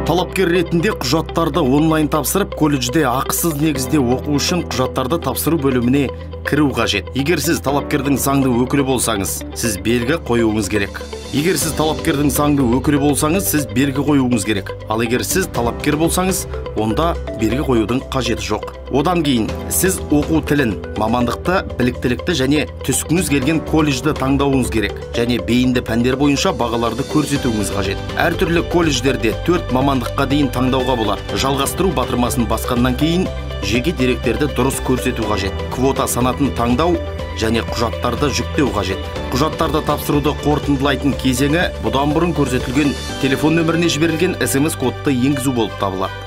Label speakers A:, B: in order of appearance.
A: Талапкер ретінде құжаттарды онлайн тапсырып, колледжде ақысыз негізде оқу үшін құжаттарды тапсыру бөліміне кіру қажет. Егер сіз талапкердің заңды өкілі болсаңыз, сіз белгі қоюыңыз керек. Егер сіз талапкердің заңды өкілі болсаңыз, сіз белгі қоюыңыз керек. Ал егер сіз талапкер болсаңыз, онда белгі қоюдың қажеті жоқ. Одан кейін сіз оқу тілін, мамандықты, біліктілікті және түскіңіз келген колледжді таңдауыңыз керек және бейінді пәндер бойынша бағаларды көрсетуіңіз қажет. Әртүрлі колледждерде 4 мамандыққа дейін таңдауға болады. Жалғастыру батырмасын басқаннан кейін жеке деректерді дұрыс көрсету қажет. Квота санатын таңдау және құжаттарды жүктеу қажет. Құжаттарды тапсыруды қорытындылайтын кезеңі бұдан бұрын көрсетілген телефон нөміріне жіберілген СМС кодты енгізу болып табылады.